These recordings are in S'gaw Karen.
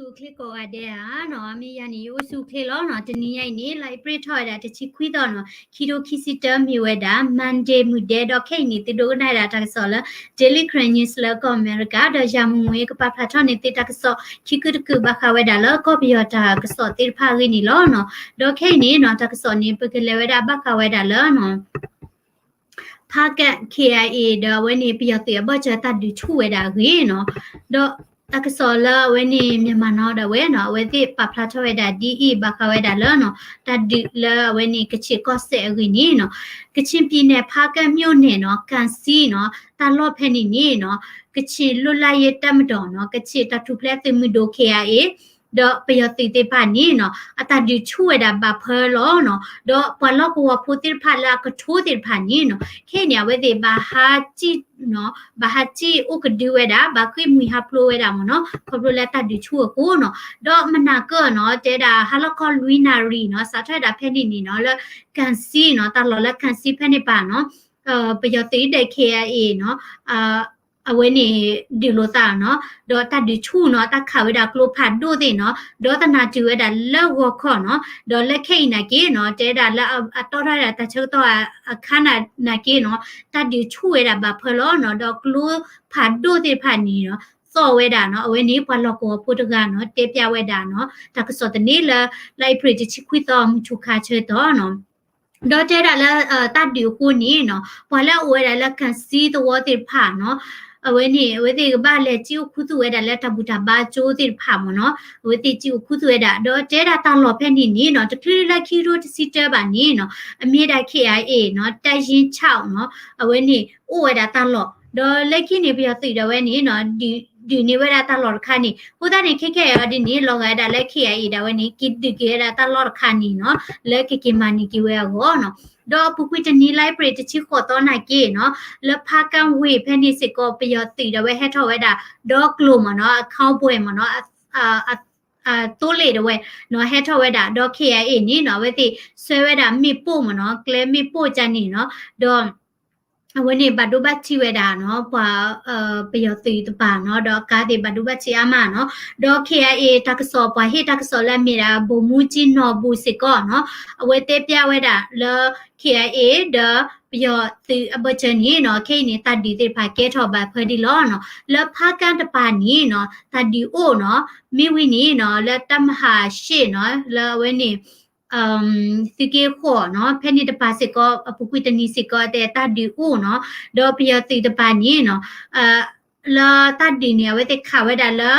အိၣ်ဆူၣ်အိၣ်ချ့ကိးဂၤဒဲးဧါနီၤ, မ့ၢ်ယၤန့ၣ် ယအိၣ်ဆူၣ်အိၣ်ချ့လီၤနီၤ. တနံၤညါအံၤန့ၣ် လါအ့ဖြ့ၣ်ထီၣ်ဝဲဒၣ်တဆံခွံသီနီၤ, ခံထိခံဆံတၢ မ့ၢ်ဝဲဒၣ် Monday မုၢ်ဒဲး, ဒီးခဲအံၤန့ၣ် သုဒိကနၣ်ဝဲဒၣ်တၢ်ကစီၣ်လၢ Daily Karen News လၢကီၢ်အမဲရကၤ, ဒီးယၤမုၢ်မုၢ်ကပာ်ဖျါထီၣ်န့ၢ်သုတၢ်ကစီၣ် ခံကုတကုာ် ဘၣ်ဃးဝဲဒၣ်လၢကီၢ်ပယီၤတၢ်ကစီၣ်သ့ၣ်တဖၣ်အဂ့ၢ်န့ၣ်လီၤနီၤ. ဒီးခဲအံၤန့ၣ်နီၤ တၢ်ကစီၣ်န့ၣ် ပကလဲၤဝဲဒၣ်ဘၣ်ဃးဝဲဒၣ်လၢနီၤ ဖါကၣ် K I A ဒီးအဝဲန့ၣ် ပယီၤသုးအဘၢၣ်စၢၤတၢ်ဒုးဆူၣ်ဝဲဒၣ်အဂ့ၢ်နီၤ. ဒီးတၢ်ကစီၣ်လၢအဝဲန့ၣ် Myanmar Now ဒၣ်ဝဲနီၤ အဝဲသ့ၣ်ပာ်ဖျါထီၣ်ဝဲဒၣ်ဒ်အံၤ ဘၣ်ဃးဝဲဒၣ်လၢနီၤ တၢ်ဒုးလၢအဝဲန့ၣ် ကချ့ၣ်ကီၢ်စဲၣ်အဂ့ၢ်န့ၣ်နီၤ, ကချ့ၣ်ပံၤနဲၣ် ဖါကၣ်မိၣ်နဲၣ်နီၤ ကၣ်စံနီၤ တၢ်လီၢ်ဖဲန့ၣ်န့ၣ်နီၤ ကချ့ၣ်လွတ်လပ်ရေးတပ်မတော်နီၤ ကချ့ၣ်တၢ်ထူၣ်ဖျဲးသုးမုၢ်ဒိၣ် K I A ဒီးပယီၤသုးသ့ၣ်တဖၣ်န့ၣ်နီၤ အတၢ်ဒုးဆူၣ်ဝဲဒၣ်ဘၣ်ဖၢလီၤနီၤ. ဒီးပှၤလီၢ်ကဝီၤဖိသ့ၣ်တဖၣ်လၢအကထိသ့ၣ်တဖၣ်န့ၣ်နီၤ ခဲအံၤန့ၣ် အဝဲသ့ၣ်ဘၣ်ဟးစံၣ်နီၤ ဘၣ်ဟးစံၣ်အိၣ်ကဒုဝဲဒၣ် ဘၣ်ဃ့ၢ်မှံဟးဖျိးဝဲဒၣ်မ့ၢ်နီၤ ခီဖျိလၢတၢ်ဒုးဆူၣ်အဃိနီၤ. ဒီးမနၤကၢၢ်နီၤ တဲဒၣ်ဟါလီၤခီလွံၢ်နၣ်ရံၣ်နီၤ စးထီၣ်ဝဲဒၣ်ဖဲန့ၣ်န့ၣ်နီၤ လၢ ကၣ်စံနီၤ တၢ်လီၢ်လၢ ကၣ်စံ ဖဲန့ၣ်ပၣ်နီၤ ပယီၤသုးဒီး K I A နီၤ အဝဲန့ၣ် ဒုးလိာ်သးနီၤ ဒီးတၢ်ဒုးဆူၣ်နီၤ တၢ်ခးဝဲဒၣ်ကျိဖးဒိၣ်သ့ၣ်နီၤ ဒီးသနာ်တုၤဝဲဒၣ်လၢဂီၤခီနီၤ ဒီးလၢခဲအံၤနာ်က့နီၤ တဲဒၣ်လၢအတီၢ်ထီၣ်ဝဲဒၣ်တၢ်ဆၢကတီၢ်အခါနာ်က့နီၤ တၢ်ဒုးဆူၣ်ဝဲဒၣ်ဘၣ်ဖၢလီၤနီၤ ဒီးကျိဖးဒိၣ်သ့ၣ်တဖၣ်န့ၣ်နီၤ သီၣ်ဝဲဒၣ်နီၤ အဝဲန့ၣ်ပှၤလီၢ်ကဝီၤဖိတဂၤနီၤ တဲပျးဝဲဒၣ်နီၤ တၢ်ကစီၣ်တန့ၢ်လၢ လါအ့ဖြ့ၣ်တဆံခွံသီ မုၢ်ထူၣ်ခါဆၢကတီၢ်နီၤ ဒီးတဲဒၣ်လၢ တၢ်ဒုးအဃိန့ၣ်နီၤ ပှၤလၢအအိၣ်ဝဲဒၣ်လၢ ကၣ်စံသဝီသ့ၣ်တဖၣ်နီၤ အဝဲန့ၣ် အဝဲသ့ၣ်ကဘၣ်လဲၤစံၣ်အိၣ်ခူသူၣ်ဝဲဒၣ်လၢတၢ်ဘူၣ်တၢ်ဘါကၠိသ့ၣ်တဖၣ်မ့ၢ်နီၤ အဝဲသ့ၣ်စံၣ်အိၣ်ခူသူၣ်ဝဲဒၣ် ဒီးတဲဒၣ်တၢ်လီၢ်ဖဲန့ၣ်န့ၣ်နီၤ တချုးလၢခံကထိတဆံတၢဘၣ်န့ၣ်နီၤ အမ့ၢ်ဒၣ် K I A နီၤ တၢ်ယ့ၣ်ဆၣ်နီၤ အဝဲန့ၣ်အိၣ်ဝဲဒၣ်တၢ်လီၢ် ဒီးလၢခံန့ၣ် ပယီၤသုးဒၣ်ဝဲန့ၣ်နီၤ ဒုးန့ၢ်ဝဲဒၣ်တၢ်လီၢ်တခါန့ၣ် အဃိသတးန့ၣ် ခဲခဲအံၤဒ်န့ၣ် လီၤဂာ်ဝဲဒၣ်လၢ K I A ဒၣ်ဝဲန့ၣ် က့ၤဒုးက့ၤဝဲဒၣ်တၢ်လီၢ်တခါန့ၣ်နီၤ လၢကက့ၤမၤန့ၢ်က့ၤဝဲအဂီၢ်နီၤ ဒီးအပူၤကွံာ်တနံၤ လါအ့ဖြ့ၣ်တဆံဃိးသီနာ်က့နီၤ လၢဖါကၣ်ဝ့ၢ်ဖဲန့ၣ်စ့ၢ်ကီး ပယီၤသုးဒၣ်ဝဲဟဲထီၣ်ဝဲဒၣ် ဒီကျိၤမ့ၢ်နီၤ အ cowboy မ့ၢ်နီၤ အသိလ့ၣ်ဒၣ်ဝဲနီၤ ဟဲထီၣ်ဝဲဒၣ် ဒီး K I A န့ၣ်နီၤ အဝဲသ့ၣ်ဆှၢဝဲဒၣ်မ့ၣ်ပိၢ်မ့ၢ်နီၤ ကျဲမ့ၣ်ပိၢ်ကန့ၣ်နီၤ ဒီး အဝဲန့ၣ်ဘၣ်ဒိဘၣ်ထံးဝဲဒၣ်နီၤ ပှၤ ပယီၤသုးတပၤနီၤ ဒီးအကါသ့ၣ်ဘၣ်ဒိဘၣ်ထံးအါမးနီၤ ဒီး K I A တၢ်ကစီၣ် ပှၤဟ့ၣ်တၢ်ကစီၣ်လၢအမ့ၢ်ဒၣ် ဗိုလ်မှူးကြီးနော်ဘူစ့ၢ်ကီးနီၤ အဝဲတဲပျးဝဲဒၣ်လၢ K I A ဒီးပယီၤသုးအဘၢၣ်စၢၤန့ၣ်နီၤ ခဲအံၤန့ၣ် တၢ်ဒုးသ့ၣ်တဖၣ်ကဲထီၣ်ဘၣ်ဖၢဒ်လီၤနီၤ လၢဖါကၣ်တပၤန့ၣ်နီၤ တၢ်ဒုးအိၣ်နီၤ မ့ၢ်ဝံၤန့ၣ်နီၤ လၢတၢ်မၤဟးရှ့ၣ်နီၤ လၢအဝဲန့ၣ် သုးက့ဃီၣ်နီၤ ဖဲန့ၣ်တပၤစ့ၢ်ကီး အပူၤကွံာ်တနံၤစ့ၢ်ကီး တဲတၢ်ဒုးအိၣ်နီၤ ဒီးပယီၤသုးတပၤန့ၣ်နီၤ လၢတၢ်ဒုးန့ၣ် အဝဲသ့ၣ်ခးဝဲဒၣ်လၢ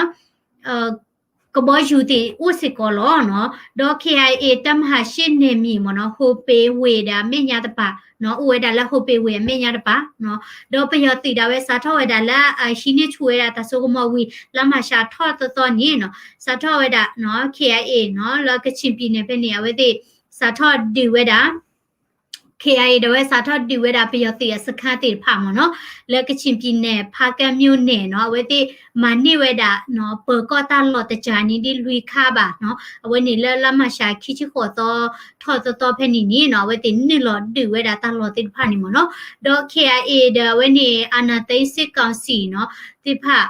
ကဘီယူၤသ့ၣ်အိၣ်စ့ၢ်ကီးလီၤနီၤ ဒီး K I A တၢ်မၤဟးရှ့ၣ်န့ၢ်မံၤမ့ၢ်နီၤ ဟိပ့ၤဝ့ၢ်ဒီးအမဲာ်ညါတပၤနီၤ အိၣ်ဝဲဒၣ်လၢဟိပ့ၤဝ့ၢ်အမဲာ်ညါတပၤနီၤ ဒီးပယီၤသုးဒၣ်ဝဲစးထီၣ်ဝဲဒၣ်လၢအဟံးန့ၢ်ဆူၣ်ဝဲဒၣ်တၢ်စိကမီၤဝံၤ လါမၤရှးထီၣ်သီသီန့ၣ်နီၤ စးထီၣ်ဝဲဒၣ်နီၤ K I A နီၤ လၢကချ့ၣ်ပံၤနဲၣ်ဖဲန့ၣ် အဝဲသ့ၣ် စးထီၣ်ဒုးဝဲဒၣ် K I A ဒၣ်ဝဲစးထီၣ်ဒုးဝဲဒၣ်ပယီၤသုးအစခါသ့ၣ်တဖၣ်မ့ၢ်နီၤ လၢကချ့ၣ်ပံၤနဲၣ် ဖါကၣ်မိၣ်နဲၣ်နီၤ အဝဲသ့ၣ်မၤန့ၢ်ဝဲဒၣ်နီၤ ပၢၤကီၢ်တၢ်လီၢ်တကးန့ၣ်ဒ်လွံၢ်ခါဘၣ်နီၤ အဝဲန့ၣ်လၢလါမၤရှးခံဆံဃိးသီ ထီၣ်သီသီဖဲန့ၣ်န့ၣ်နီၤ အဝဲသ့ၣ်နုာ်လီၤဒုးဝဲဒၣ်တၢ်လီၢ်သ့ၣ်တဖၣ်န့ၣ်မ့ၢ်နီၤ ဒီး K I A ဒၣ်ဝဲန့ၣ် အာဏာသိမ်းစစ်ကောင်စီနီၤ သ့ၣ်တဖၣ်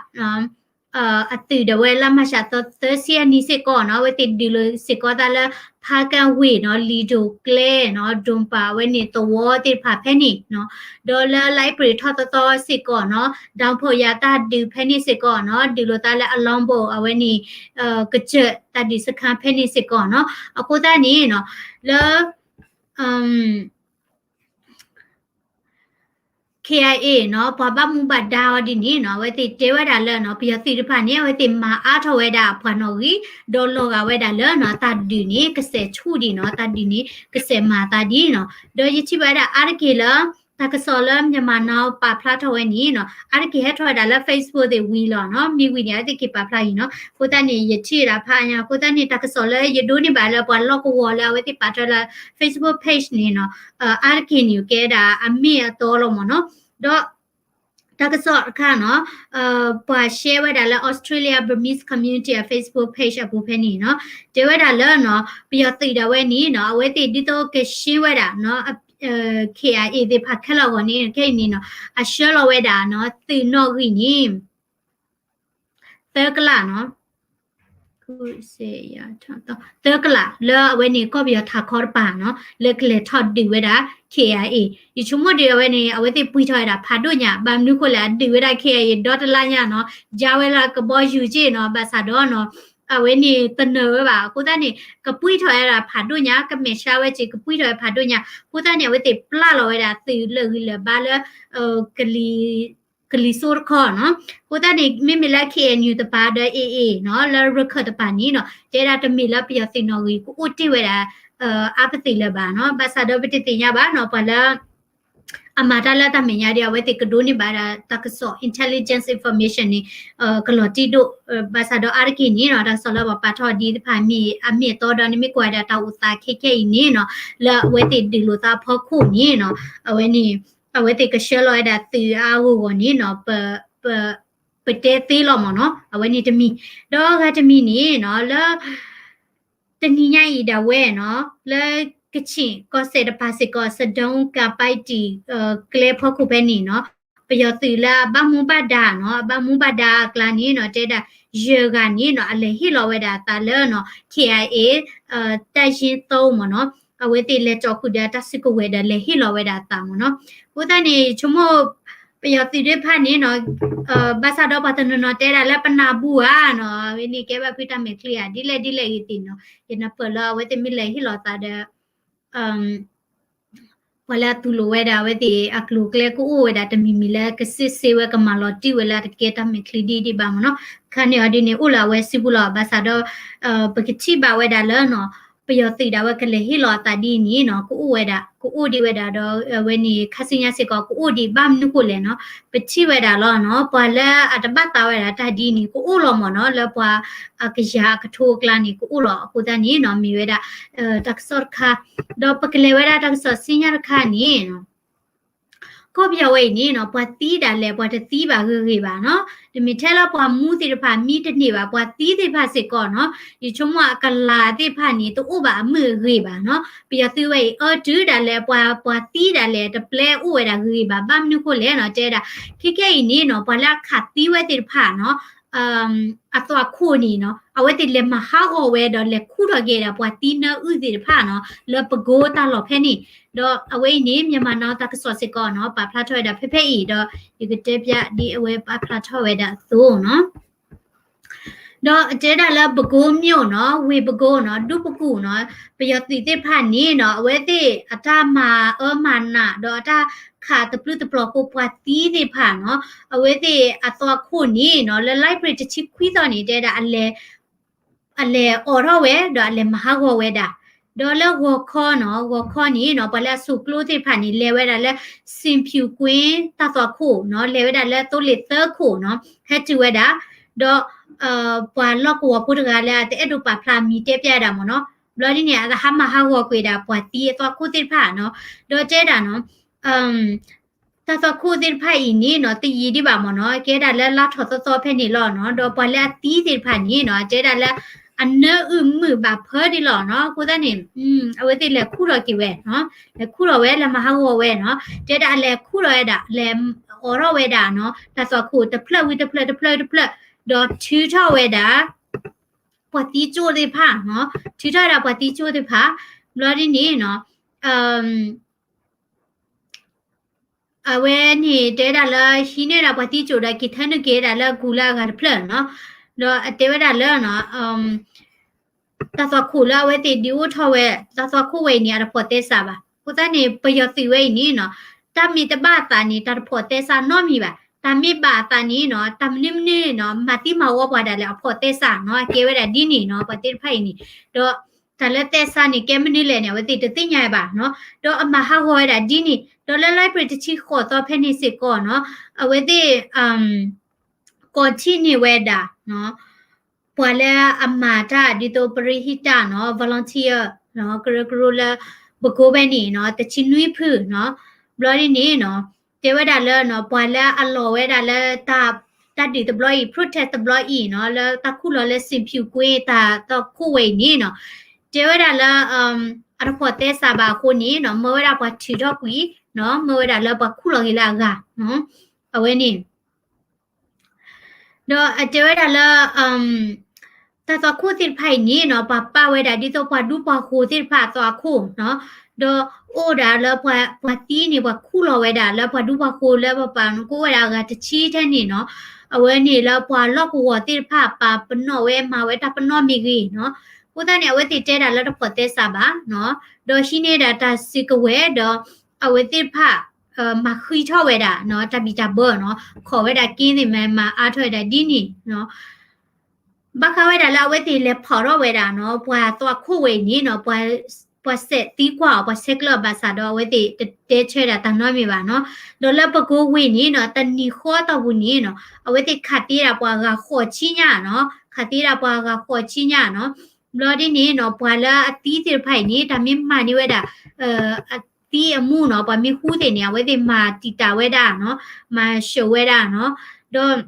အသုးဒၣ်ဝဲလါမၤရှးသီသၢဆံအနံၤစ့ၢ်ကီးနီၤ အဝဲသ့ၣ်ဒုးလိာ်စ့ၢ်ကီးသးလၢ ဖါကၣ်ဝ့ၢ်နီၤ လံၤဒိၣ်ကျဲနီၤ ဒိၣ်ပာ်ဝဲန့ၣ်သဝီသ့ၣ်တဖၣ်ဖဲန့ၣ်နီၤ ဒီးလၢလါအ့ဖြ့ၣ်ထီၣ်သီသီစ့ၢ်ကီးနီၤ ဒီဖီၣ်ယၤတၢ်ဒုးဖဲန့ၣ်စ့ၢ်ကီးနီၤ ဒုးလိာ်သးလၢအလီဘိၣ် အဝဲန့ၣ် ကစၢၢ်တၢ်ဒုးစခါဖဲန့ၣ်စ့ၢ်ကီးနီၤ အဃိသတးန့ၣ်နီၤ လၢ K I A နီၤ ပှၤဘၣ်မူဘၣ်ဒါအီၤဒ်န့ၣ်နီၤ အဝဲသ့ၣ်တဲဝဲဒၣ်လၢနီၤ ပယီၤသုးတဖၣ်န့ၣ် အဝဲသ့ၣ်မၤအါထီၣ်ဝဲဒၣ်အပှၤနီၣ်ဂံၢ် ဒီးလီၤဂာ်ဝဲဒၣ်လၢနီၤ တၢ်ဒုးန့ၣ် ကစဲးဆူၣ်ဒံးနီၤ တၢ်ဒုးန့ၣ် ကစဲးမၤသးဒ်နီၤ ဒီးယထံၣ်ဘၣ်ဝဲဒၣ်အါတက့ၢ်လၢ တၢ်ကစီၣ်လၢ Myanmar Now ပာ်ဖျါထီၣ်ဝဲန့ၣ်နီၤ အါတက့ၢ်ဟဲထီၣ်ဝဲဒၣ်လၢ Facebook သ့ၣ်ဝံၤလီၤနီၤ မ့ၢ်ဝံၤန့ၣ် အဝဲသ့ၣ်က့ၤပာ်ဖျါအံၤနီၤ အဃိသတးန့ၣ် ယထံၣ်ဝဲဒၣ်ဖးအါညါ အဃိသတးန့ၣ် တၢ်ကစီၣ်လၢယဒိးန့ၢ်ဘၣ်လၢပှၤလီၢ်ကဝီၤလၢအဝဲသ့ၣ်ပာ်ထီၣ်လၢ Facebook page န့ၣ်နီၤ အါတက့ၢ်န့ၣ် ကဲဒၣ်အမ့ၢ်အတီလီၤမ့ၢ်နီၤ ဒီး တၢ်ကစီၣ်တခါနီၤ ပှၤ share ဝဲဒၣ်လၢ Australia Burmese Community အ Facebook page အပူၤဖဲန့ၣ်နီၤ တဲဝဲဒၣ်လၢနီၤ ပယီၤသုးဒၣ်ဝဲန့ၣ်နီၤ အဝဲသ့ၣ်ဒ်သိးကရှင်းဝဲဒၣ်နီၤ K I A သ့ၣ်တဖၣ်ခဲလၢာ်အဂီၢ်န့ၣ် ခဲအံၤန့ၣ်နီၤ အဆှၢလီၤဝဲဒၣ်နီၤ သုးနီၣ်ဂံၢ်န့ၣ် သၢကလးနီၤ စ့ယၤထီၣ်သၢကလး လၢအဝဲန့ၣ်ကီၢ်ပယီၤထးခီတပၤနီၤ လၢကလဲၤထီၣ်ဒုးဝဲဒၣ် K I A ယဆိကမိၣ်ဒုးအဝဲန့ၣ် အဝဲသ့ၣ်ပှံထီၣ်ဝဲဒၣ်ဖးဒိၣ်ညါ ဘၣ်မနုၤဃိလဲၣ် အဒုးဝဲဒၣ် K I A ဒီတလါညါနီၤ ယါဝဲလၢကဘီယူၤက့နီၤ ဘၣ်ဆၣ်ဒီးနီၤ အဝဲန့ၣ်တနၢၤဝဲဘၣ် အဃိသတးန့ၣ် ကပှံထီၣ်ဝဲဒၣ်ဖးဒိၣ်ညါ ကမဲာ်ဆှးဝဲက့ ကပှံထီၣ်ဝဲဖးဒိၣ်ညါ အဃိသတးန့ၣ် အဝဲသ့ၣ်ပျၢ်လီၤဝဲဒၣ်သုးလၢာ်ဂံၢ်လၢာ်ဘါလၢ ကလံၤစိးတခီနီၤ အဃိသတးန့ၣ် မ့မ့ၢ်လၢ K N U တပၤဒီး A A နီၤ လၢရခၢၣ်တပၤန့ၣ်နီၤ တဲဒၣ်တမ့ၢ်လၢပယီၤသုးနီၣ်ဂံၢ် ကအိၣ်တ့ၢ်ဝဲဒၣ် အါပသ့ၣ်လၢၤဘၣ်နီၤ ဘၣ်ဆၣ်ဒီးပတသ့ၣ်ညါဘၣ်နီၤ ပှၤလၢ အမၤတၢ်လၢတၢ်မဲာ်ညါဒီး အဝဲသ့ၣ်ကဒိးန့ၢ်ဘၣ်ဒၣ်တၢ်ကစီၣ် intelligence information န့ၣ် ကလီၤတံၢ်ဒိၣ် ဘၣ်ဆၣ်ဒီးအါတက့ၢ်န့ၣ်နီၤ တၢ်ကစီၣ်လၢပှၤပာ်ထီၣ်ဒ်တဖၣ်မ့ၢ်အမ့ၢ်အတီဒီး နမ့ၢ်ကွၢ်ဝဲဒၣ်တၢ်အိၣ်သးခဲခဲအံၤန့ၣ်နီၤ လၢအဝဲသ့ၣ်ဒုးလိာ်သးအဖီခိၣ်န့ၣ်နီၤ အဝဲန့ၣ် အဝဲသ့ၣ်ကဆှၢလီၤဝဲဒၣ်သုးအါအါဂီၢ်ဂီၢ်န့ၣ်နီၤ ပ ပတဲသ့လီၤမ့ၢ်နီၤ အဝဲန့ၣ်တမံၤ ဒီးဂၤတမံၤန့ၣ်နီၤ လၢ တနံၤညါအံၤဒၣ်ဝဲနီၤ လၢကချ့ၣ်ကီၢ်စဲၣ်တပၤစ့ၢ်ကီး စဒုကပၢတံၣ် ကျဲဖီခိၣ်ဖဲန့ၣ်နီၤ ပယီၤသုးလၢအဘၣ်မူဘၣ်ဒါနီၤ အဘၣ်မူဘၣ်ဒါအကျါန့ၣ်နီၤ တဲဒၣ် ယဲၢ်ဂၤန့ၣ်နီၤ အလဲၤဟ့ၣ်လီၤဝဲဒၣ်အသးလၢနီၤ K I A တပ်ရင်းသုံးမ့ၢ်နီၤ အဝဲသ့ၣ်လဲၤကၠီၤဃုာ်ဒီးတၢ်စုကဝဲၤဒီးလဲၤဟ့ၣ်လီၤဝဲဒၣ်အသးမ့ၢ်နီၤ အဃိသတးန့ၣ် ဆိကမိၣ် ပယီၤသုးသ့ၣ်တဖၣ်န့ၣ်နီၤ ဘၣ်ဆၣ်ဒီးပှၤတနီၤနီၤတဲဒၣ်လၢပနၢ်ဘူဧါနီၤ အဝဲန့ၣ်ကဲဘၣ်ဖုတၢ်မဲာ်ချံဧါ ဒ်လဲၣ်ဒ်လဲၣ်ဂ့ၤသ့ၣ်နီၤ ယနၢ်ပၢၢ်လၢအဝဲသ့ၣ်မ့ၢ်လဲၤဟ့ၣ်လီၤသးဒီး ပှၤလၢအသူၣ်လိာ်ဝဲဒၣ်အဝဲသ့ၣ်အကျိၤအကျဲကအိၣ်ဝဲဒၣ် တမံၤမံၤလၢကစ့စ့ဝဲကမၤလီၤတံၢ်ဝဲလၢအတကဲတၢ်မဲာ်ချံဒ်ဒ်ဘၣ်မ့ၢ်နီၤ ခါန့ၣ်အီၤဒ်န့ၣ် အိၣ်လၢအဝဲစုပူၤလီၤ ဘၣ်ဆၣ်ဒီး ပကထံၣ်ဘၣ်ဝဲဒၣ်လၢနီၤ ပယီၤသုးဒၣ်ဝဲကလဲၤဟ့ၣ်လီၤအသးဒ်န့ၣ်နီၤ ကအိၣ်ဝဲဒၣ် ကအိၣ်ဒံးဝဲဒၣ်ဒီး အဝဲန့ၣ် ခါဆူညါစ့ၢ်ကီး ကအိၣ်ဒံးဘၣ်မနုၤဃိလဲၣ်နီၤ ပထံၣ်ဝဲဒၣ်လီၤနီၤ ပှၤလၢအတဘၣ်သးဝဲဒၣ်တၢ်ဒ်န့ၣ် ကအိၣ်လီၤမ့ၢ်နီၤ လၢပှၤအကယၤအကထိအကျါန့ၣ် ကအိၣ်လီၤ အဃိသတးန့ၣ်နီၤ မ့ၢ်ဝဲဒၣ် တၢ်ကစီၣ်တခါ ဒီးပကလဲၤဝဲဒၣ်တၢ်ကစီၣ်ဆူညါတခါန့ၣ်နီၤ ကီၢ်ပယီၤဝဲအံၤန့ၣ်နီၤ ပှၤသံဒၣ်လဲာ် ပှၤတသံဘၣ်ဂ့ၤဂ့ၤဘၣ်နီၤ တမ့ၢ်ထဲလၢပှၤမူသ့ၣ်တဖၣ် မံတန့ၢ်ဘၣ် ပှၤသံသ့ၣ်တဖၣ်စ့ၢ်ကီးနီၤ ယဆိကမိၣ်အကလၤသ့ၣ်တဖၣ်န့ၣ် တအိၣ်ဘၣ်အမုာ်အဂ့ၤဘၣ်နီၤ ပယီၤသုးဝဲအံၤ အၢတုၤဒၣ်လဲာ် ပှၤ ပှၤသံဒၣ်လဲာ် တပျဲအိၣ်ဝဲဒၣ်ဂ့ၤဂ့ၤဘၣ် ဘၣ်မနုၤဃိလဲၣ်နီၤ တဲဒၣ် ခဲခဲအံၤန့ၣ်နီၤ ပှၤလၢအခးသံဝဲသ့ၣ်တဖၣ်နီၤ အသွၣ်ခိၣ်န့ၣ်နီၤ အဝဲသ့ၣ်လဲၤမၤဟးဂီၤဝဲဒီးလဲၤခူၣ်ထီၣ်က့ၤဒၣ်ပှၤသံနၢအုၣ်သ့ၣ်တဖၣ်နီၤ လၢပကိတၢ်လီၢ်ဖဲန့ၣ် ဒီးအဝဲအံၤန့ၣ် Myanmar Now တၢ်ကစီၣ်စ့ၢ်ကီးနီၤ ပာ်ဖျါထီၣ်ဝဲဒၣ်ဖဲဖဲအံၤဒီး ယကတဲပျးဒ်အဝဲပာ်ဖျါထီၣ်ဝဲဒၣ်အသိးနီၤ ဒီးအတဲဒၣ်လၢပကိမၠိၣ်နီၤ ဝ့ၢ်ပကိနီၤ ဒူပကူၣ်နီၤ ပယီၤသုးသ့ၣ်တဖၣ်န့ၣ်နီၤ အဝဲသ့ၣ်အတၢ်မၤအၢမၤနး ဒီးအတၢ်ခးတပျုၢ်တပျီၤဃိ ပှၤသံသ့ၣ်တဖၣ်နီၤ အဝဲသ့ၣ်အသွၣ်ခိၣ်န့ၣ်နီၤ လၢ Library တဆံခွံသီန့ၣ် တဲဒၣ်အလဲၤ အလဲၤအိးထီၣ်ဝဲ ဒီးအလဲၤမၤဟးဂီၤဝဲဒၣ် ဒီးလၢဂီၤခီနီၤ ဂီၤခီန့ၣ်နီၤ ပှၤလၢအစိာ်ကျိသ့ၣ်တဖၣ်န့ၣ် လဲၤဝဲဒၣ်လၢ စံဖၠူၣ်ကွ့ တၢ်သွၣ်ခိၣ်နီၤ လဲၤဝဲဒၣ်လၢသိလ့ၣ်သၢခိၣ်နီၤ ဟဲတုၤဝဲဒၣ် ဒီး ပှၤလီၢ်ကဝီၤဖိတဂၤလၢအတအဲၣ်ဒိးပာ်ဖျါမံၤတဲပျးဒၣ်မ့ၢ်နီၤ ဘျီဒ်န့ၣ် အဟးမၤဟးဂီၤကွံာ်ဒၣ် ပှၤသံအသွၣ်ခိၣ်သ့ၣ်တဖၣ်နီၤ ဒီးတဲဒၣ်နီၤ တၢ်သွၣ်ခိၣ်သ့ၣ်တဖၣ်အံၤန့ၣ်နီၤ တယံာ်ဒံးဘၣ်မ့ၢ်နီၤ ကဲဒၣ်လၢလါထီၣ်သီသီဖဲန့ၣ်လီၤနီၤ ဒီးပှၤလၢအသံသ့ၣ်တဖၣ်န့ၣ်နီၤ တဲဒၣ်လၢ အနၢအုၣ်မုာ်ဘၣ်ဖၢဒံးလီၤနီၤ အဃိသတးန့ၣ် အဝဲသ့ၣ်လဲၤခူၣ်ထီၣ်က့ၤဝဲနီၤ လဲၤခူၣ်ထီၣ်ဝဲ လဲၤမၤဟးဂီၤဝဲနီၤ တဲဒၣ်လဲၤခူၣ်ထီၣ်ဝဲဒၣ် လဲၤအိးထီၣ်ဝဲဒၣ်နီၤ တၢ်သွၣ်ခိၣ်တဖျၢၣ်ဝံၤတဖျၢၣ်တဖျၢၣ်တဖျၢၣ် ဒီးထုးထီၣ်ဝဲဒၣ် ပှၤသံကၠိသ့ၣ်တဖၣ်နီၤ ထုးထီၣ်ဝဲဒၣ်ပှၤသံကၠိသ့ၣ်တဖၣ် ဘျီဒ်န့ၣ်နီၤ အဝဲန့ၣ်တဲဒၣ်လၢ ဟံးန့ၢ်ဒၣ်ပှၤသံကၠိဒီး က့ၤထၢနုာ်က့ၤဒၣ်လၢအကူလၢအဂၤတဖျၢၣ်နီၤ ဒီးအတဲဝဲဒၣ်လၢ တၢ်သွၣ်ခိၣ်လၢအဝဲသ့ၣ်ဒုးအိၣ်ထီၣ်ဝဲ တၢ်သွၣ်ခိၣ်ဝဲအံၤန့ၣ် အတဖိးသဲစးဘၣ် အဃိသတးန့ၣ် ပယီၤသုးဝဲအံၤန့ၣ်နီၤ တၢ်မ့ၢ်တဘၣ်အသးန့ၣ် တၢ်တဖိးသဲစးနီတမံၤဘၣ် တၢ်မ့ၢ်ဘၣ်အသးန့ၣ်နီၤ တၢ်မနုၤမနုၤနီၤ မၤသံမၤဝီပှၤဒၣ်လဲာ် အဖိးသဲစးနီၤ ကဲဝဲဒၣ်ဒ်န့ၣ်နီၤ ပှၤသ့ၣ်တဖၣ်အံၤန့ၣ် ဒီး တၢ်လၢသဲစးန့ၣ် ကဲမနုၤလဲၣ်န့ၣ် အဝဲသ့ၣ်တသ့ၣ်ညါဘၣ်နီၤ ဒီးအမၤဟးဂီၤဝဲဒၣ်ဒ်န့ၣ် ဒီးလၢ library တဆံဃိးသီဖဲန့ၣ်စ့ၢ်ကီးနီၤ အဝဲသ့ၣ် ကိးထံၣ်န့ၢ်ဝဲဒၣ် ပှၤလၢအမၤတၢ်ဒ်သိး ပရဟံတၢ်နီၤ volunteer ကရၢကရိလၢ ပကိးဖဲန့ၣ်နီၤ တဆံနွံဖုနီၤ ဘျီဒ်န့ၣ်နီၤ တဲဝဲဒၣ်လၢ ပှၤလၢအလီၤဝဲဒၣ်လၢ တၢ်ဒုးတဘျီအံၤ protest တဘျီအံၤနီၤ လၢတၢ်ခူၣ်လီၤလၢ စံဖၠူၣ်ကွ့ တၢ်သွၣ်ခိၣ်ဝဲအံၤန့ၣ်နီၤ တဲဝဲဒၣ်လၢ အတဖိးသဲစးဘၣ်အဃိန့ၣ်နီၤ မၢဝဲဒၣ်ပှၤထုးထီၣ်ကွံာ်နီၤ မၢဝဲဒၣ်လၢပှၤခူၣ်လီၤက့ၤလၢအဂၤ အဝဲန့ၣ် ဒီးအတဲဝဲဒၣ်လၢ တၢ်သွၣ်ခိၣ်သ့ၣ်တဖၣ်အံၤန့ၣ်နီၤ ပှၤပာ်ဝဲဒၣ်ဒ်သိးပှၤဒူပှၤဃိၤသ့ၣ်တဖၣ်အသွၣ်ခိၣ်နီၤ, ဒီးအိၣ်ဒၣ်လၢပှၤသံန့ၣ် ပှၤခူၣ်လီၤဝဲဒၣ်လၢပှၤဒူပှၤဃိၤလၢပပာ်န့ၣ် ကအိၣ်ဝဲဒၣ်အဂၤတဆံထဲန့ၣ်နီၤ, အဝဲန့ၣ်လၢပှၤလီၢ်ကဝီၤသ့ၣ်တဖၣ် ပာ်ပနီၣ်ဝဲမၤဝဲတၢ်ပနီၣ်မ့ၢ်ဂ့ၤနီၤ, အဃိသတးန့ၣ် အဝဲသ့ၣ်တဲဒၣ်လၢတဖိးသဲစးဘၣ်နီၤ, ဒီးဟံးန့ၢ်ဒၣ်တၢ်စုကဝဲၤဒီး အဝဲသ့ၣ်တဖၣ် မၤဃံးထီၣ်ဝဲဒၣ်နီၤ တၢ်ဘံၣ်တၢ်ဘၢနီၤ, ခိးဝဲဒၣ်က့သ့ၣ်မး မၤအါထီၣ်ဝဲဒၣ်ဒ်န့ၣ်နီၤ ဘၣ်ဃးဝဲဒၣ်လၢအဝဲသ့ၣ်လဲၤဖီၣ်ထီၣ်ဝဲဒၣ်နီၤ ပှၤသွၣ်ခိၣ်ဝဲအံၤန့ၣ်နီၤ ပှၤစဲးသံကွၢ်အီၤ ပှၤဆဲးကျၢအီၤဘၣ်ဆၣ်ဒီး အဝဲသ့ၣ်တတဲဆၢဒၣ်တၢ်နီတမံၤဘၣ်နီၤ, ဒီးလၢပကိဝ့ၢ်န့ၣ်နီၤ တနံၤဃီအတီၢ်ပူၤန့ၣ်နီၤ အဝဲသ့ၣ်ခးသံဒၣ်ပှၤဂၤဃိးဆံညါနီၤ, ခးသံဒၣ်ပှၤဂၤဃိးဆံညါနီၤ, ဘျီဒ်န့ၣ်နီၤ ပှၤလၢအသံသ့ၣ်တဖၣ်အံၤန့ၣ် တၢ်မ့ၢ်မၤန့ၢ်ဝဲဒၣ် အသံအမူနီၤ ပှၤမ့ၢ်ဃူသ့ၣ်န့ၣ် အဝဲသ့ၣ်မၤတံာ်တာ်ဝဲဒၣ်နီၤ, မၤဆှၢဝဲဒၣ်နီၤ, ဒီး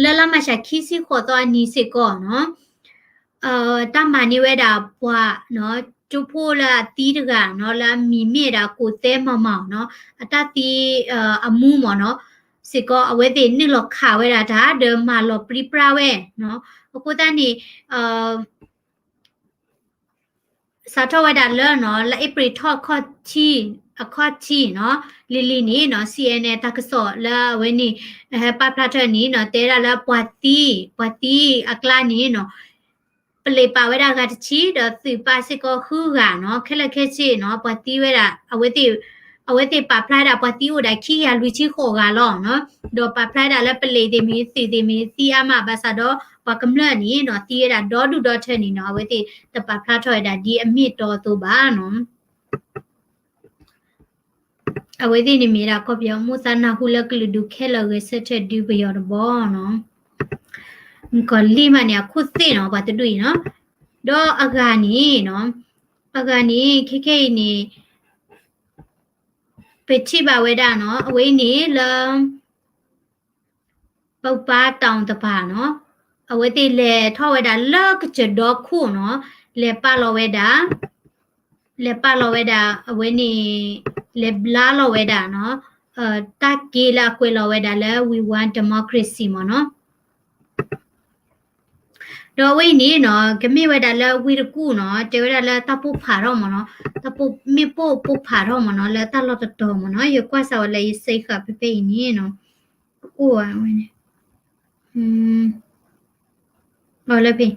လၢလါမၢ်ၡးခံဆံဃိးသီအနံၤစ့ၢ်ကီးနီၤ, တၢ်မၤန့ၢ်ဝဲဒၣ်ပှၤနီၤ ကၠိဖိလၢအသံတဂၤနီၤ လၢအမံၤမ့ၢ်ဒၣ်ကိးသဲမၤမၤနီၤ, အတၢ်သံ အမူမ့ၢ်နီၤ စ့ၢ်ကီး အဝဲသ့ၣ်နုာ်လီၤခးဝဲဒၣ်တၢ် ဒီးမၤလီၤပြံပြါဝဲနီၤ, အဃိသတးန့ၣ် စးထီၣ်ဝဲဒၣ်လၢနီၤ လၢအ့ဖြ့ၣ်ထီၣ်အခီၣ်ထံး အခီၣ်ထံးနီၤ လံၤလံၤန့ၣ်နီၤ စီၣ်အဲၣ်အဲၣ် တၢ်ကစီၣ်လၢအဝဲန့ၣ် ဟဲပာ်ဖျါထီၣ်န့ၣ်နီၤ တဲဒၣ်လၢပှၤသံ ပှၤသံအကျါန့ၣ်နီၤ ပလံၤပာ်ဝဲဒၣ်ဂၤတဆံ ဒီးသုးပာ်စ့ၢ်ကီးဃုဂၤနီၤ ခဲလၢာ်ခဲဆ့နီၤ ပှၤသံဝဲဒၣ် အဝဲသ့ၣ် အဝဲသ့ၣ်ပာ်ဖျါဒၣ်ပှၤသံအိၣ်ဒၣ်ခံကယၤလွံၢ်ဆံဃိးဂၤလီၤနီၤ ဒီးပာ်ဖျါဒၣ်လၢပလံၤသ့ၣ်မ့ၢ် သုးသ့ၣ်မ့ၢ် သံအါမးဘၣ်ဆၣ်ဒီး ပှၤကမျၢၢ်န့ၣ်နီၤ သံဝဲဒၣ်ဒီဒူၣ်ဒီထၢန့ၣ်နီၤ အဝဲသ့ၣ်တပာ်ဖျါထီၣ်ဝဲဒၣ်ဒ်အမ့ၢ်အတီအသိးဘၣ်နီၤ အဝဲသ့ၣ်န့ၣ်မ့ၢ်ဒၣ်ကီၢ်ပယီၤ မိၣ်သးနၢ်ဟူလၢကလုာ်ဒူၣ်ခဲလၢာ်ဂဲၤဆၢထၢၣ်ဒုးပယီၤတဘီနီၤ ကီၢ်လံၢ်မးန့ၣ် အခိၣ်သ့ၣ်နီၤ ပှၤတဒူၣ်အံၤနီၤ ဒီးအဂၤန့ၣ်နီၤ အဂၤန့ၣ် ခဲခဲအံၤန့ၣ် ပထံၣ်ဘၣ်ဝဲဒၣ်နီၤ အဝဲအံၤန့ၣ်လၢ ပပၢ်တၢ်အီၣ်တပၤနီၤ အဝဲသ့ၣ်လဲၤထီၣ်ဝဲဒၣ်လၢကစၢၢ်ဒီခိၣ်နီၤ လဲၤပာ်လီၤဝဲဒၣ် လဲၤပာ်လီၤဝဲဒၣ် အဝဲန့ၣ် လဲၤဘျါလီၤဝဲဒၣ်နီၤ တၢ်က့လၢအကွဲးလီၤဝဲဒၣ်လၢ We Want Democracy မ့ၢ်နီၤ ဒီးအဝဲအံၤန့ၣ်နီၤ ကမ့ၢ်ဝဲဒၣ်လၢဝ့ၢ်တကူၣ်နီၤ တဲဝဲဒၣ်လၢတၢ်ပိၢ်ဖးထီၣ်မ့ၢ်နီၤ တၢ်ပိၢ်မ့ၣ်ပိၢ်ပိၢ်ဖးထီၣ်မ့ၢ်နီၤ လၢတၢ်လီၢ်တတီၤမ့ၢ်နီၤ ယကွၢ်စးဝဲလၢယစ့ဃာ်ဖဲဖဲအံၤန့ၣ်နီၤ အိၣ်ဝဲန့ၣ် အလၢဖဲ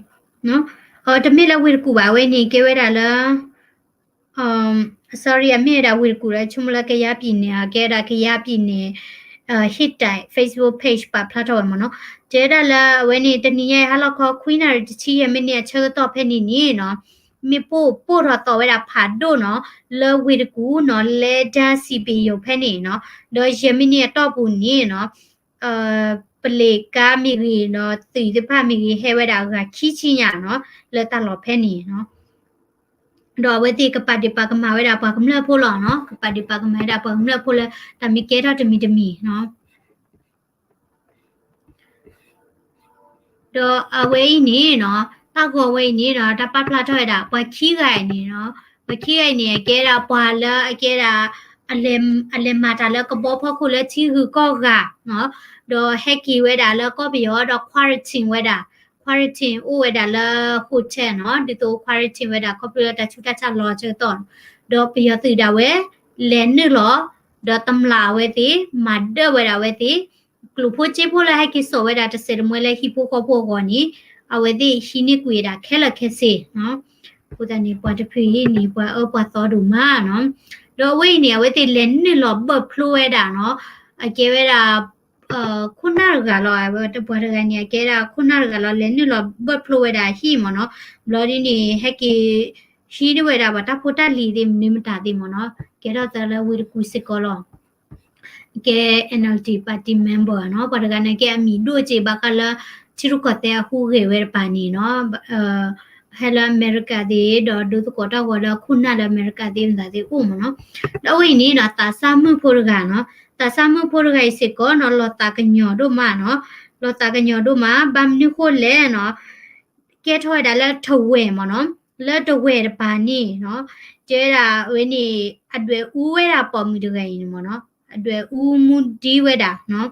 အတမ့ၢ်လၢဝ့ၢ်တကူၣ်ဘၣ် အဝဲန့ၣ် ကဲဝဲဒၣ်လၢ sorry အမ့ၢ်ဝဲဒၣ်ဝ့ၢ်တကူၣ်ဒီး ဆိကမိၣ်လၢကယါပံၤန့ၣ် အကဲဝဲဒၣ်ကယါပံၤန့ၣ် ဟ့ၣ်တၢ် Facebook page ပာ်ဖျါထီၣ်ဝဲမ့ၢ်နီၤ တဲဒၣ်လၢအဝဲန့ၣ် တနံၤညါအံၤဟါလီၤခီ ခွံနၣ်ရံၣ်တဆံယဲၢ်မံးနံးအဆၢကတီၢ်ဖဲန့ၣ်န့ၣ်နီၤ မ့ၣ်ပိၢ်ပိၢ်ထီၣ်သီဝဲဒၣ်ဖးဒိၣ်နီၤ လၢဝ့ၢ်တကူၣ်နီၤ လဲဒၢစံးပ့ၤယိာ်ဖဲန့ၣ်နီၤ ဒီးယဲၢ်မံးနံးအတီၢ်ပူၤန့ၣ်နီၤ ပလံၤကါမ့ၢ်ဂ့ၤနီၤ သုးသ့ၣ်တဖၣ်မ့ၢ်ဂ့ၤ ဟဲဝဲဒၣ်အဂၤခံဆံညါနီၤ လၢတၢ်လီၢ်ဖဲန့ၣ်နီၤ ဒီးအဝဲသ့ၣ်ကပာ်ဒ့ၣ်ပာ်ကမၣ်ဝဲဒၣ်ပှၤကမျၢၢ်ဖိလီၤနီၤ ကပာ်ဒ့ၣ်ပာ်ကမၣ်ဝဲဒၣ်ပှၤကမျၢၢ်ဖိလၢ တၢ်မ့ၢ်ကဲထီၣ်တမံၤတမံၤနီၤ ဒီးအဝဲအံၤန့ၣ်နီၤ တၢ်ဂီၤဝဲအံၤန့ၣ်နီၤ တၢ်ပာ်ဖျါထီၣ်ဝဲဒၣ် ပှၤခံဂၤအံၤန့ၣ်နီၤ ပှၤခံဂၤအံၤန့ၣ် အကဲဒၣ်ပှၤလၢအကဲဒၣ် အလဲၤမၤတၢ်လၢကဘီဖီခိၣ်လၢထံဂုၤကီၢ်ဂၤနီၤ ဒီးဟဲက့ၤဝဲဒၣ်လၢကီၢ်ပယီၤဒီး quarantine ဝဲဒၣ် quarantine အိၣ်ဝဲဒၣ်လၢ hotel နီၤ ဒ်သိး quarantine ဝဲဒၣ် ခီဖျိလၢတၢ်ဆူးတၢ်ဆါလီၤအဆၢကတီၢ်နီၤ ဒီးပယီၤသုးဒၣ်ဝဲ လဲၤနုာ်လီၤ ဒီးတမျၢ်အဝဲသ့ၣ် မၤဒၢဝဲဒၣ်အဝဲသ့ၣ် ကျိၣ်ဖိစ့ဖိလၢဟဲက့ၤစိာ်ဝဲဒၣ်တစဲးတမှဲလၢဟံၣ်ဖိဃီဖိအဂီၢ်န့ၣ် အဝဲသ့ၣ်ဟံးန့ၢ်ကွံာ်ဝဲဒၣ်ခဲလၢာ်ခဲဆ့နီၤ. အဃိသတးန့ၣ် ပှၤတဖုအံၤန့ၣ် ပှၤအၢပှၤသီဒိၣ်မးနီၤ. ဒီးအဝဲအံၤန့ၣ် အဝဲသ့ၣ်လဲၤနုာ်လီၤဘၢၣ်ဖျိဝဲဒၣ်နီၤ, အကဲဝဲဒၣ် ခိၣ်နၢ်တဂၤလီၤ. ပှၤတဂၤန့ၣ် အကဲဒၣ်ခိၣ်နၢ်တဂၤလီၤ လဲၤနုာ်လီၤဘၢၣ်ဖျိဝဲဒၣ်ဟံၣ်မ့ၢ်နီၤ. ဘျီဒ်န့ၣ် ဟဲက့ၤဟံးန့ၢ်ဝဲဒၣ်ပှၤတၢ်ဖိတၢ်လံၤသ့ၣ် မနုၤမတၤသ့ၣ်မ့ၢ်နီၤ, ကဲထီၣ်သးလၢဝ့ၢ်တကူၣ်စ့ၢ်ကီးလီၤ. ကဲ NLD party member နီၤ, ပှၤတဂၤန့ၣ်ကဲအမံၤဒိၣ်က့ၤ ဘၣ်ဃးလၢ ထံရူၢ်ကီၢ်သဲးအဟူးဂဲၤဝဲတပၤန့ၣ်နီၤ, ဟဲလၢအမဲရကၤသ့ၣ် ဒီးဒိသကိးတၢ်ဂီၤလၢခိၣ်နၢ်လၢအမဲရကၤသ့ၣ်မတၤသ့ၣ်အိၣ်မ့ၢ်နီၤ. ဒီးအဝဲအံၤန့ၣ်နီၤ သးစၢ်မုၣ်ဖိတဂၤနီၤ, သးစၢ်မုၣ်ဖိတဂၤအံၤစ့ၢ်ကီးနီၤ လီၤသးကညီၤဒိၣ်မးနီၤ, လီၤသးကညီၤဒိၣ်မး ဘၣ်မနုၤဃိလဲၣ်နီၤ, ကဲထီၣ်ဝဲဒၣ်လၢထဝဲၣ်မ့ၢ်နီၤ, လၢထဝဲၣ်တပၤန့ၣ်နီၤ, တဲဝဲဒၣ်အဝဲန့ၣ် အဒွဲၣ်အူဝဲဒၣ်ပိာ်မုၣ်တဂၤအံၤန့ၣ်မ့ၢ်နီၤ, အဒွဲၣ်အူမူဒံဝဲဒၣ်နီၤ,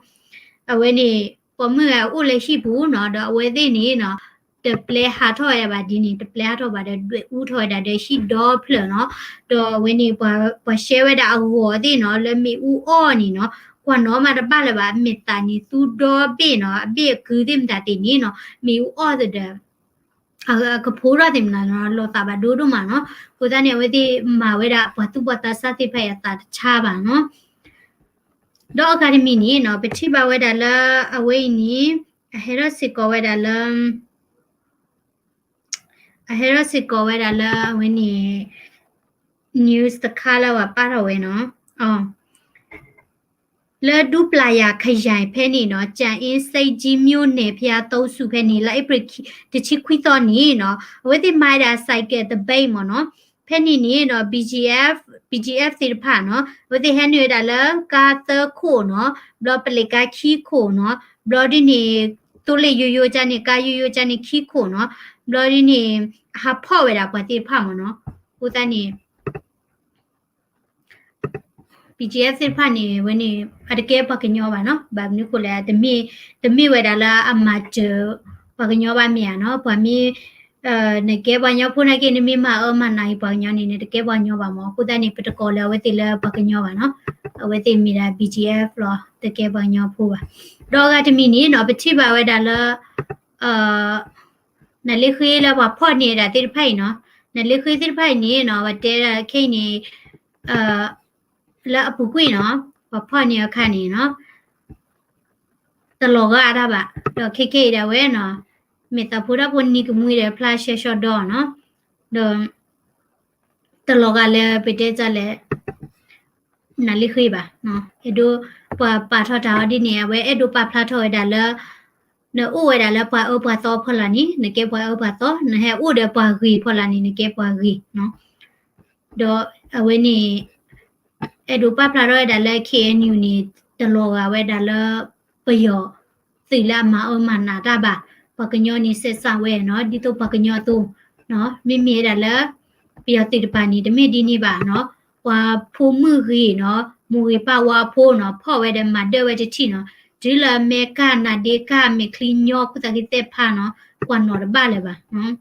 အဝဲန့ၣ် ပိာ်မုၣ်ဂၤအိၣ်လၢဟံၣ်ပူၤနီၤ, ဒီးအဝဲသ့ၣ်န့ၣ်နီၤ တပျဲဟးထီၣ်ဝဲဒၣ်ဘၣ်ဒ်န့ၣ် တပျဲဟးထီၣ်ဘၣ်ဒီး ဒွဲၣ်အူထီၣ်ဝဲဒၣ်ဒီးဟံၣ်ဒီဖျၢၣ်နီၤ. ဒီးအဝဲန့ၣ် ပှၤရှဲဝဲဒၣ်အဂီၤသ့ၣ်နီၤ လၢမ့ၣ်အူအီၣ်န့ၣ်နီၤ ကွၢ်နီၤမးတဘၣ်လၢၤဘၣ် အမဲာ်သးန့ၣ်သူဒီဘ့ၣ်နီၤ အဘ့ၣ်အကုသ့ၣ်မတၤသ့ၣ်န့ၣ်နီၤ မ့ၣ်အူအီၣ်သဒၢ အကဖိထီၣ်သ့ၣ်မနၤနီၤ လီၤသးဘၣ်ဒိဒိၣ်မးနီၤ. အဃိသတးန့ၣ် အဝဲသ့ၣ်မၤဝဲဒၣ်ပှၤသူၣ်ဘီၣ်သးစၢ်သ့ၣ်တဖၣ်အံၤအသးတဆါဘၣ်နီၤ. ဒီးအဂၤတမံၤန့ၣ်နီၤ ပထံၣ်ဘၣ်ဝဲဒၣ်လၢအဝဲအံၤန့ၣ် အဟဲထီၣ်စ့ၢ်ကီးဝဲဒၣ်လၢ အဟဲထီၣ်စ့ၢ်ကီးဝဲဒၣ်လၢအဝဲန့ၣ် news တခါလၢပှၤပာ်ထီၣ်ဝဲနီၤ လၢဒူပျၤယၤခယၤဖဲန့ၣ်နီၤ ကြာအင်းဆိပ်ကြီးမြို့နယ် ဘုရားသုံးဆူဖဲန့ၣ် လၢအ့ဖြ့ၣ်တဆံခွံသီန့ၣ်နီၤ အဝဲသ့ၣ်မၤဝဲဒၣ် cycle debate မ့ၢ်နီၤ. ဖဲန့ၣ်န့ၣ်နီၤ BGF, BGF သ့ၣ်တဖၣ်နီၤ အဝဲသ့ၣ်ဟဲနုာ်ဝဲဒၣ်လၢကါသၢခိၣ်နီၤ ဘျီပလ့းကါခံခိၣ်နီၤ ဘျီဒ်န့ၣ် သိလ့ၣ်ယိယိကါန့ၣ် ကါယိယိကါန့ၣ်ခံခိၣ်နီၤ ဘျီဒ်န့ၣ် ဟးဖီၣ်ဝဲဒၣ်ပှၤသ့ၣ်တဖၣ်မ့ၢ်နီၤ. အဃိသတးန့ၣ် BGF သ့ၣ်တဖၣ်န့ၣ် အဝဲန့ၣ် အတကဲပှၤကညီဘၣ်နီၤ ဘၣ်မနုၤဃိလဲၣ် တမ့ၢ်ဝဲဒၣ်လၢအမၤစၢၤပှၤကညီဘၣ်မ့ၢ်ဧါနီၤ ပှၤမ့ၢ် နကဲပှၤကညီဖိနာ်က့ နမ့ၢ်မၤအၢမၤနးအံၤပှၤကညီန့ၣ် နတကဲပှၤကညီဘၣ်မ့ၢ် အဃိသတးန့ၣ် ပတကိးလၢအဝဲသ့ၣ်လၢပှၤကညီဘၣ်နီၤ အဝဲသ့ၣ်မ့ၢ်ဒၣ် BGF လီၤ တကဲပှၤကညီဖိဘၣ်. ဒီးအဂၤတမံၤန့ၣ်နီၤ ပထံၣ်ဘၣ်ဝဲဒၣ်လၢ နလ့ဃ့လၢပှၤဖီၣ်န့ၢ်ဝဲဒၣ်သ့ၣ်တဖၣ်အံၤနီၤ နလ့ဃ့သ့ၣ်တဖၣ်အံၤန့ၣ်နီၤ ပတဲဒၣ်ခဲအံၤန့ၣ် လၢအပူၤကွံာ်နီၤ ပှၤဖီၣ်န့ၢ်အခါန့ၣ်နီၤ တလီၤဂာ်တၢ်ဘၣ် ဒီးခဲခဲအံၤဒၣ်ဝဲနီၤ မဲာ်သးဖိတၢ်ဖိနံၤကမှံဒီးဖျါရှဲရှီဒီနီၤ ဒီး တလီၤဂာ်လၢပတဲတၢ်လဲၣ် နလ့ဃ့ဘၣ် အဲၣ်ဒိး ပှၤပာ်ထီၣ်တၢ်အီၤဒ်န့ၣ် အဝဲအဲၣ်ဒိးပာ်ဖျါထီၣ်ဝဲဒၣ်လၢ နအိၣ်ဝဲဒၣ်လၢပှၤအၢပှၤသီဖီလာ်န့ၣ် နကဲပှၤအၢပှၤသီ နဟဲအိၣ်ဒီးပှၤဂ့ၤဖီလာ်န့ၣ် နကဲပှၤဂ့ၤ ဒီးအဝဲန့ၣ် အဲၣ်ဒိးပာ်ဖျါထီၣ်ဝဲဒၣ်လၢ KNU န့ၣ် တလီၤဂာ်ဝဲဒၣ်လၢ ပယီၤသုးလၢအမၤအၢမၤနးတၢ်ဘၣ် ပှၤကညီန့ၣ် ဆက်ဆံဝဲနီၤ ဒ်သိးပှၤကညီအသိး မ့မ့ၢ်ဝဲဒၣ်လၢ ပယီၤသုးတပၤန့ၣ် တမ့ၢ်ဒ်န့ၣ်ဘၣ်နီၤ ပှၤဖိမုၣ်ဂ့ၤနီၤ မိၢ်ဂ့ၤပၢ်ဝါဖိနီၤ ဖီၣ်ဝဲဒီးမၤဒၢၣ်ဝဲတထံၣ်နီၤ တုၤလၢအမဲကၢ်နးဒ့ကၢ်မဲာ်ချံညီ ခိၣ်သးဃံသဲၣ်ဖးနီၤ ကွၢ်နီၤတဘၣ်လၢၤဘၣ်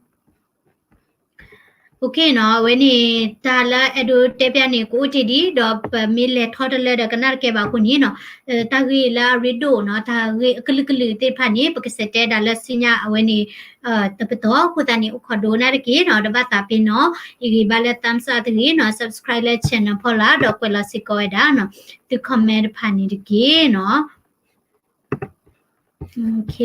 OK နီၤ အဝဲန့ၣ် တၢ်လၢအဲၣ်ဒိးတဲပျၢ်န့ၣ် ကအိၣ်တ့ၢ်ဒံး ဒီးပမ့ၢ်လဲၤထီတလၢဒီးကနၣ်တကဲဘၣ်အဃိန့ၣ်နီၤ တၢ်ဂ့ၢ်လၢအရ့ဒိၣ်နီၤ တၢ်ဂ့ၢ်အကလုာ်ကလုာ်သ့ၣ်တဖၣ်န့ၣ် ပကစံးတဲဒၣ်လၢဆူညါအဝဲန့ၣ် တပတီၢ်အဃိသတးန့ၣ် အိၣ်ခိးဒိကနၣ်တက့ၢ်နီၤ တဘၣ်သးပ့ၤနီၣ် အဂ့ၤဘၣ်လၢ thumbs up တဂ့ၤနီၤ subscribe လၢ channel ဖီလာ် ဒီးကွဲးလီၤစ့ၢ်ကီးဝဲဒၣ်နီၤ သု comment တဖၣ်န့ၣ်တက့ၢ်နီၤ OK